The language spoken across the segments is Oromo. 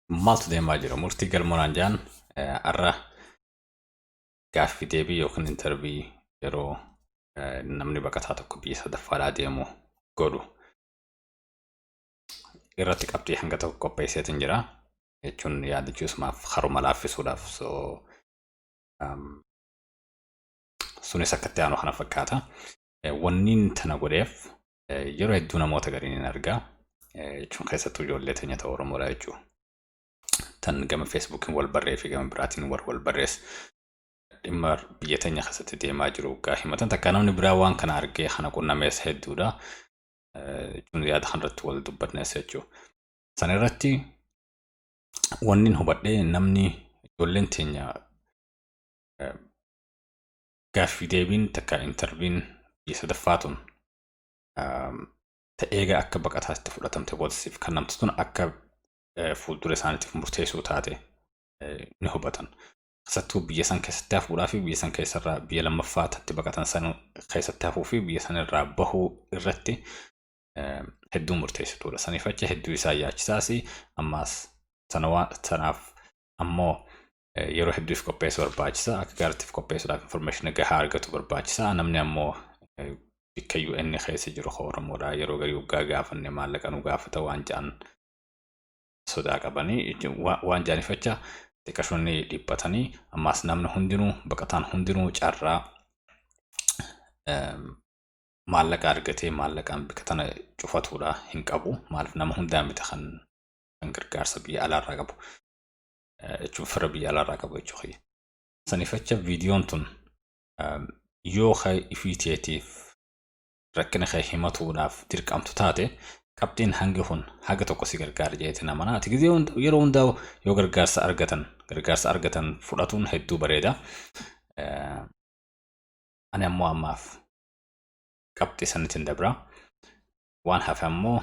Maaltu deemaa jira? Murtii galmoonaan jaan har'a gaaffii deebii yookiin intervii yeroo namni baqataa tokko biyya sadaffaadhaa deemu godhu irratti qabxii hanga tokko qopheesseetiin jira. Jechuun yaadachiisumaaf haruma laaffisuudhaaf so sunis akkatti aanu kana fakkaata. Wanniin tana godheef yeroo hedduu namoota gariin hin argaa jechuun keessattuu ijoollee teenya ta'u Oromoodha jechuudha. Tan gama Feesbuukiin wal barree fi gama biraatiin wal wal barrees dhimma biyya teenya keessatti deemaa jiru gaa himatan takka namni biraa waan kana argee kana qunnamees hedduudha. Jechuun yaada kanarratti wal dubbatnees jechuudha. Sana irratti wanni hubadhee namni ijoolleen teenya gaaffii deebiin takka intarviin biyya sadaffaa tun ta eega akka baqataatti fudhatamte booda siif kennamtu tun akka fuuldura isaaniitiif murteessuu taate ni hubatan. Keessattuu biyya san keessatti hafuudhaa fi biyya san keessarraa biyya lammaffaa tatti baqatan san keessatti hafuu fi biyya san irraa bahuu irratti hedduu murteessituudha. Saniif achi hedduu isaa yaachisaas ammaas sanaaf ammoo yeroo hedduu if qopheessuu barbaachisa. Akka gaariitti if qopheessuudhaaf information gahaa argatu barbaachisa. Namni ammoo bikka UN keessa jiru ka Oromoodha. Yeroo garii waggaa gaafanne maallaqa nu gaafata waan ja'an sodaa qabanii waan ja'aniif jecha xiqqashoonni dhiphatanii ammaas namni hundinuu baqataan hundinuu carraa maallaqa argatee maallaqaan bikka tana cufatuudha hin qabu. Maaliif nama hundaa miti kan gargaarsa biyya alaarraa qabu. Jechuun fira biyya alaarraa qabu jechuu kiyya. Saniif jecha viidiyoon tun yoo ka ifii teetiif rakkina kee himatuudhaaf dirqamtu taate qabxiin hangi kun haga tokko si gargaara jeetiin amana. Ati gizee yeroo hundaa yoo gargaarsa argatan fudhatuun hedduu bareeda. Ani ammoo ammaaf qabxii sanitti dabra. Waan hafe ammoo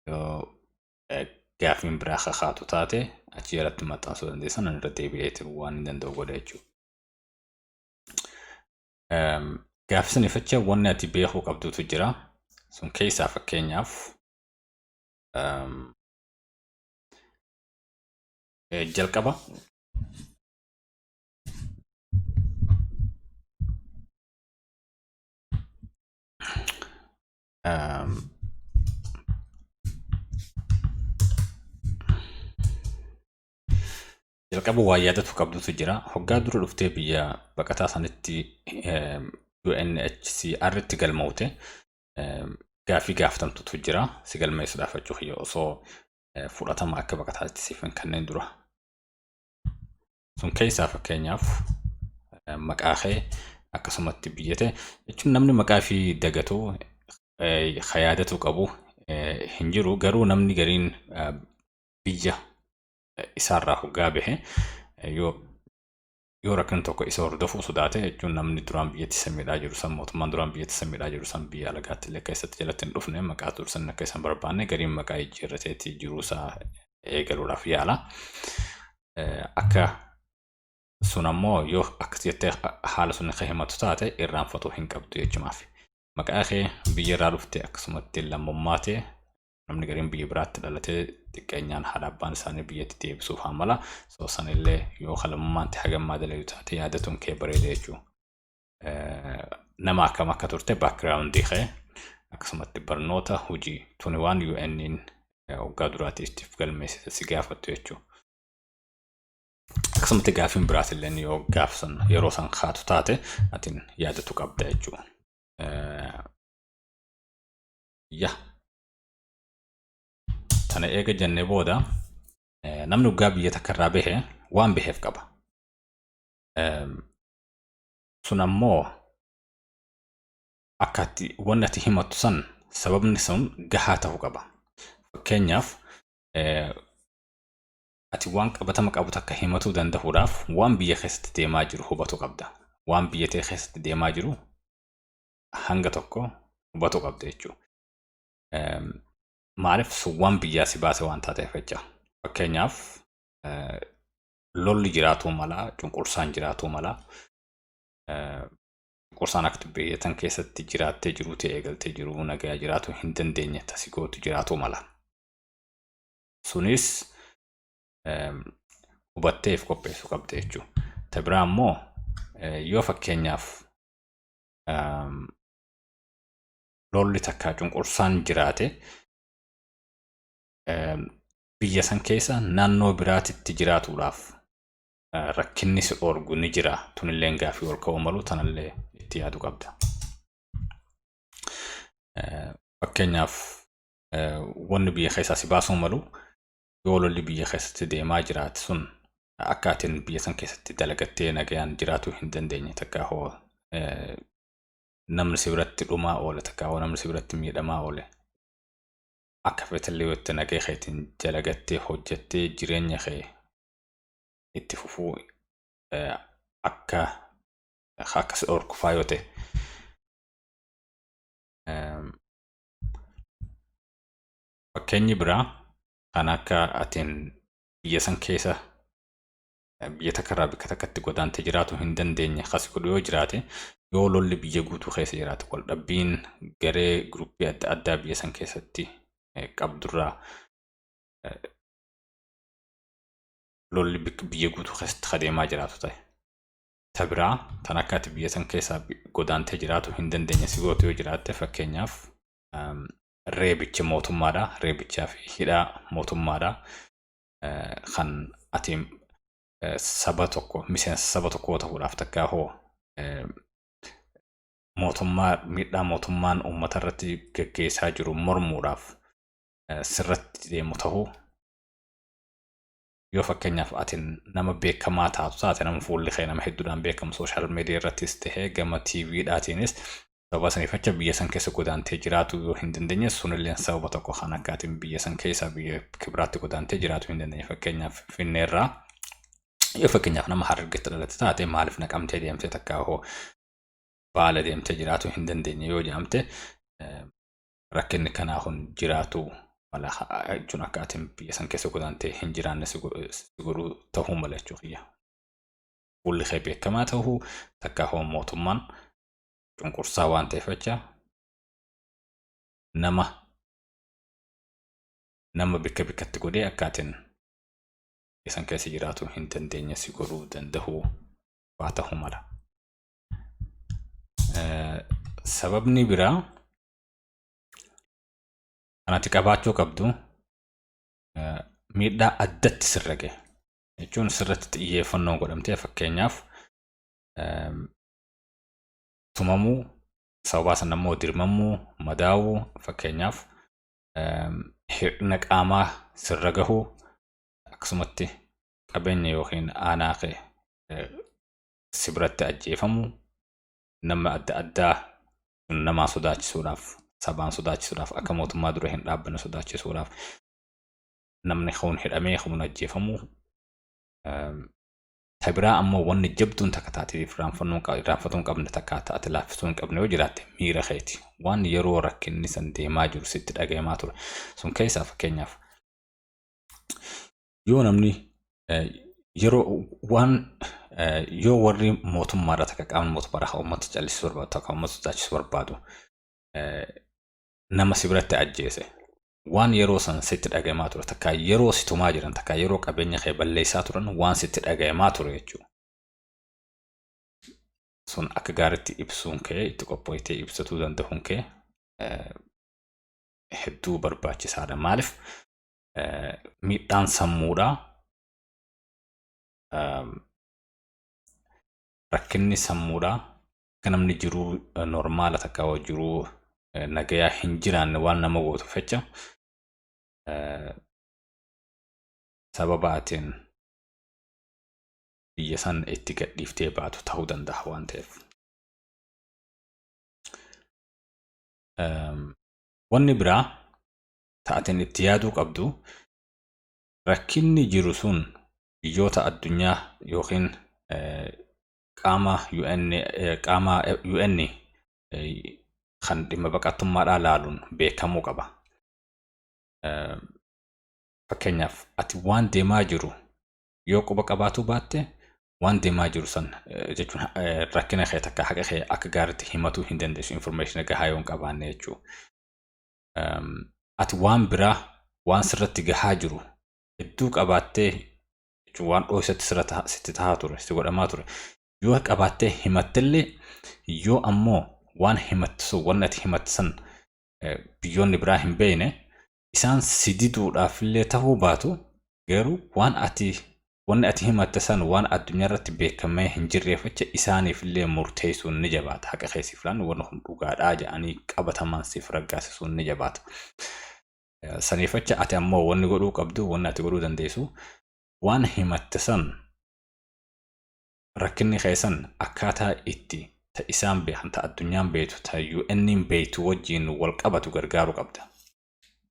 yoo gaaffiin biraa kakaatu taate achi jalatti maxxansuu dandeessan ani irra deebi'eeti waan hin danda'u godha jechuudha. Gaaffii saniif jecha wanni ati beekuu qabdutu jira. Sun keessaa fakkeenyaaf jalqaba jalqaba waa yaadatu qabdutu jira. Hoggaa dura dhuftee biyya baqataa sanitti UNHCR tti galmoofte gaaffii gaafatamtutu jira. Si galmeessuudhaaf jechuu kiyya osoo fudhatama akka baqataatti siif hin kanneen dura. Sun keessaa fakkeenyaaf maqaa kee akkasumatti biyya ta'e jechuun namni maqaa fi dagatu ka yaadatu qabu hin jiru garuu namni gariin biyya isaarraa hoggaa bahe yoo rakkinni tokko isa hordofuu sodaate jechuun namni duraan biyyatti isa miidhaa jiru san mootummaan duraan biyyatti isa miidhaa jiru san biyya alagaatti illee keessatti jalatti hin dhufne maqaa dursan akka isaan barbaanne gariin maqaa jijjiirrateetti jiruu isaa eegaluudhaaf yaala. Akka sun ammoo yoo akkas jettee haala sun akka himatu taate irraanfatuu hin qabdu jechumaaf. Maqaa kee biyya irraa dhufte akkasumatti lammummaa ta'e namni gariin biyya biraatti dhalatee xiqqeenyaan haadha abbaan isaanii biyyatti deebisuuf haa mala. So sanillee yoo lammummaan ta'e hagammaa dalagu taate yaadatuun kee bareeda jechuudha. Nama akkam akka turte background kee akkasumatti barnoota hojii tuni waan UN'n waggaa duraatiif galmeessite si gaafattu jechuudha. Akkasumatti gaaffiin biraatillee yoo gaafsan yeroo san kaatu taate atin yaadatu qabda jechuudha. Ya. Tana eega jennee booda namni waggaa biyya takka irraa bahe waan baheef qaba. Sun ammoo akka ati wanni ati himattu san sababni sun gahaa ta'uu qaba. Fakkeenyaaf ati waan qabatama qabu takka himatuu danda'uudhaaf waan biyya keessatti deemaa jiru hubatu qabda. Waan biyya ta'e keessatti deemaa jiru hanga tokko hubatu qabda jechuudha. Maaliif sun waan biyyaa si baase waan taateef jecha. Fakkeenyaaf lolli jiraatuu mala, cunqursaan jiraatuu mala. Cunqursaan akka biyya tan keessatti jiraattee jiruu ta'e eegaltee jiruu nagaa jiraatuu hin dandeenye tasi gootu jiraatuu mala. Sunis Hubattee if qopheessuu qabda jechuudha. Ta biraa immoo yoo fakkeenyaaf lolli takkaa cunqursaan jiraate, biyya san keessa naannoo biraatitti jiraatuudhaaf rakkinni si dhorgu ni jira. Tunilleen gaafii ol ka'uu malu, tanallee itti yaaduu qabda. Fakkeenyaaf, wanni biyya keessaa si baasuu malu, yoo lolli biyya keessatti deemaa jiraate sun akka atiin biyya san keessatti dalagattee nagayaan jiraatuu hin dandeenye, takka hoo namni si biratti dhumaa oole, takka hoo namni si biratti miidhamaa oole, akka feetallee yoo itti nagaya keetiin dalagattee hojjettee jireenya kee itti fufuu akka si dhorku faa yoo ta'e. Fakkeenyi biraa kan akka atiin biyya san keessa biyya takka irraa bakka takkatti godaantee jiraatu hin dandeenye kas godhu yoo jiraate, yoo lolli biyya guutuu keessa jiraate, waldhabbiin garee groupii adda addaa biyya san keessatti qabdurraa lolli biyya guutuu keessatti adeemaa jiraatu ta'e. Ta biraa tan akka ati biyya san keessaa godaantee jiraatu hin dandeenye si gootu yoo jiraatte, fakkeenyaaf reebicha mootummaadha. Reebichaa fi hidhaa mootummaadha. Kan ati saba tokko, miseensa saba tokkoo ta'uudhaaf, takkaa hoo mootummaa, miidhaa mootummaan uummata irratti gaggeessaa jiru mormuudhaaf sirratti deemu ta'uu, yoo fakkeenyaaf ati nama beekamaa taatu taate, nama fuulli kee nama hedduudhaan beekamu, social media irrattis ta'ee gama TVdhaatiinis, sababa saniif jecha biyya san keessa godaantee jiraatu yoo hin dandeenye, sunillee sababa tokko kan akka ati biyya san keessa biyya kibiraatti godaantee jiraatu hin dandeenye. Fakkeenyaaf, Finfinneerraa yoo fakkeenyaaf nama Harargetti dhalate taate, maaliif Naqamtee deemtee takka hoo Baala deemtee jiraatu hin dandeenye yoo jedhamte, rakkinni kanaa kun jiraatu mala jechuun akka ati biyya san keessa godaantee hin jiraanne si godhuu ta'uu mala jechuu kiyya. Fuulli kee beekamaa ta'uu, takka hoo mootummaan cunqursaa waan ta'eef jecha nama bikka bikkatti godhee akka atin isan keessa jiraatu hin dandeenye si godhuu danda'uu waa ta'uu mala. Sababni biraa kan ati qabaachuu qabdu miidhaa addatti sirra gahe jechuun sirratti xiyyeeffannoo godhamtee, fakkeenyaaf tumamuu, sababaa sana immoo dirmamuu, madaawuu, fakkeenyaaf hir'ina qaamaa sirra gahuu, akkasumatti qabeenya yookiin aanaa kee si biratti ajjeefamuu, nama adda addaa namaa sodaachisuudhaaf, sabaan sodaachisuudhaaf, akka mootummaa dura hin dhaabbanne sodaachisuudhaaf namni kun hidhamee kun ajjeefamuu. Ta biraa ammoo wanni jabduun takka taatee irraanfatuu hin qabne, takka ati laaffisuu hin qabne yoo jiraatte, miira keeti. Waan yeroo rakkinni san deemaa jiru sitti dhagayamaa ture. Sun keessaa fakkeenyaaf yoo namni yeroo waan yoo warri mootummaadha, takka qaamni mootummaadha uummata callisuu barbaadu, takka uummata sodaachisuu barbaadu nama si biratti ajjeese, waan yeroo san sitti dhagayamaa ture, takka yeroo si tumaa jiran, takka yeroo qabeenya kee balleessaa turan waan sitti dhagayamaa ture jechuudha. Sun akka gaariitti ibsuun kee, itti qophooytee ibsatuu danda'uun kee hedduu barbaachisaadha. Maaliif, miidhaan sammuudhaa, rakkinni sammuudhaa akka namni jiruu normaala takka jiruu nagayaa hin jiraanne waan nama gootuuf jecha, sababa atiin biyya san itti gadhiiftee baatu ta'uu danda'a waan ta'eef. Wanni biraa ta'atiin itti yaaduu qabdu, rakkinni jiru sun biyyoota addunyaa yookiin qaama UN, qaama UN kan dhimma baqattummaadhaa laaluun beekamuu qaba. Fakkeenyaaf, ati waan deemaa jiru yoo quba qabaatuu baatte, waan deemaa jiru san jechuun rakkina kee takka haqa kee akka gaariitti himatuu hin dandeessu, information gahaa yoo hin qabaanne jechuudha. Ati waan biraa waan sirratti gahaa jiru hedduu qabaattee Jechuun waan dhoksatti sitti tahaa ture, sitti godhamaa ture. Yoo qabaattee himattellee, yoo ammoo waan himattu sun, wanni ati himattu san biyyoonni biraa hin beekne, isaan si diduudhaafillee tahuu baatu, garuu waan ati wanni ati himatte san waan addunyaa irratti beekamee hin jirreef jecha isaaniifillee murteessuun ni jabaata. Haqa keessiif laannu wanni kun dhugaadhaa jedhanii qabatamaan siif raggaasisuun ni jabaata. Saniif jecha ati ammoo wanni godhuu qabdu, wanni ati godhuu dandeessu, waan himatte san, rakkinni keessan akkaataa itti ta isaan beekan, ta addunyaan beektu, ta UN'n beektu wajjin wal qabatu gargaaruu qabda.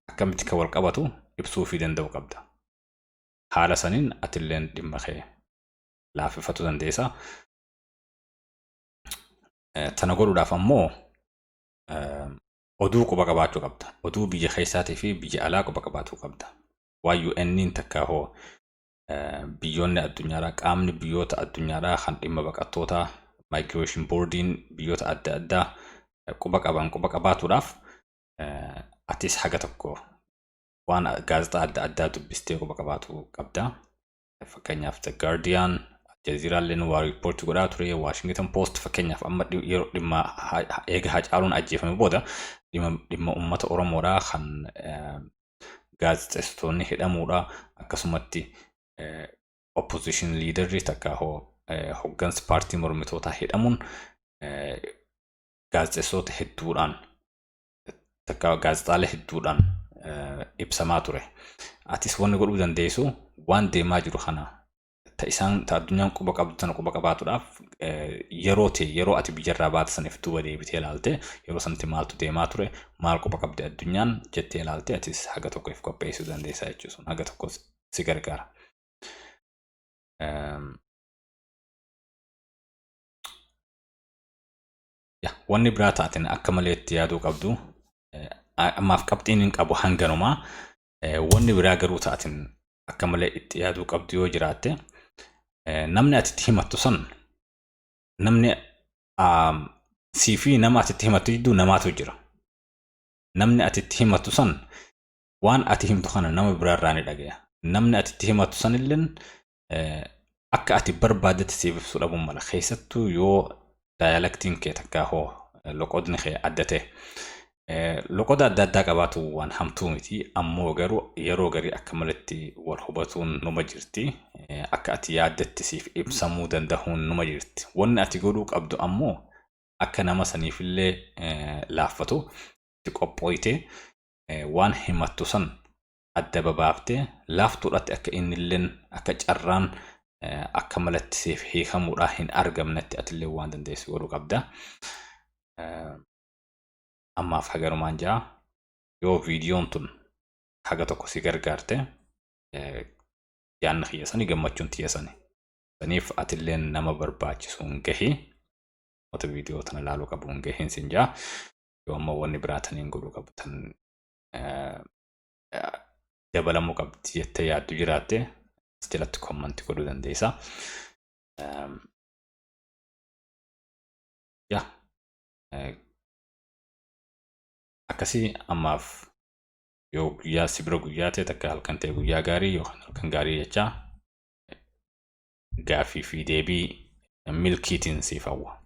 Akkamitti akka wal qabatu ibsuufii danda'u qabda. Haala saniin atilleen dhimma kee laaffifachuu dandeessa. Tana godhuudhaaf ammoo oduu quba qabaachuu qabda. Oduu biyya keessaatii fi biyya alaa quba qabaachuu qabda. Waan UN'n takka hoo biyyoonni addunyaadhaa, qaamni biyyoota addunyaadhaa kan dhimma baqattootaa, migration boardiin biyyoota adda addaa quba qaban quba qabaatuudhaaf, atis haga tokko waan gaazexaa adda addaa dubbistee quba qabaatu qabda. Fakkeenyaaf The Guardian, Aljazeera illee waa riippoortii godhaa ture, Washington Post fakkeenyaaf amma yeroo dhimma eega Hacaaluun ajjeefame booda dhimma uummata Oromoodhaa kan gaazexeessitoonni hidhamuudha, akkasumatti opposition leaderri takka hoggansi paartii mormitootaa hidhamuun gaazexeessitoota hedduudhaan takka gaazexaalee hedduudhaan ibsamaa ture. Atis wanni godhuu dandeessu, waan deemaa jiru kana ta isaan ta addunyaan quba qabdu tana quba qabaatuudhaaf, yeroo ta'e, yeroo ati biyyarraa baate saniif duuba deebitee ilaalte, yeroo sanatti maaltu deemaa ture, maal quba qabdi addunyaan jettee ilaalte, atis haga tokko if qopheessuu dandeessaa jechuudha. Haga tokko si gargaara. Wanni biraa taateen akka malee itti yaaduu qabdu, ammaaf qabxiin hin qabu hanganumaa. Wanni biraa garuu taateen akka malee itti yaaduu qabdu yoo jiraatte, namni ati itti himattu san, namni sii fi nama ati itti himattu jidduu namaatu jira. Namni ati itti himattu san waan ati himtu kana nama biraarraa ni dhagaya. Namni ati itti himattu sanilleen akka ati barbaaddetti siif ibsuu dhabuun mala. Keessattuu yoo dialectiin kee takkaa hoo loqodni kee adda ta'e. Loqoda adda addaa qabaatu waan hamtuu miti. Ammoo garuu yeroo garii akka malatti wal hubatuun numa jirti. Akka ati yaaddetti siif ibsamuu danda'uun numa jirti. Wanni ati godhuu qabdu ammoo akka nama saniifillee laaffatu itti qophooytee, waan himattu san adda babaaftee, laaftuudhaatti akka innilleen akka carraan akka malatti siif hiikamuudhaa hin argamnetti atillee waan dandeessu godhuu qabda. Ammaaf hagarumaan ja'a. Yoo viidiyoon tun haga tokko si gargaarte, yaanni kiyya sani, gammachuun tiyya sani. Saniif atilleen nama barbaachisuun gahi. Wata viidiyoo tana ilaaluu qabuun gahiin sin ja'a. Yoo ammoo wanni biraa taniin godhuu qabu, tan dabalamuu qabdi jettee yaaddu jiraatte, as jalatti comment godhuu dandeessa. Yaa, akkasii ammaaf yoo guyyaa si bira guyyaa ta'e takka halkan ta'e, guyyaa gaarii yookaan halkan gaarii jechaa, gaaffii fi deebii milkiitiin siif hawwa.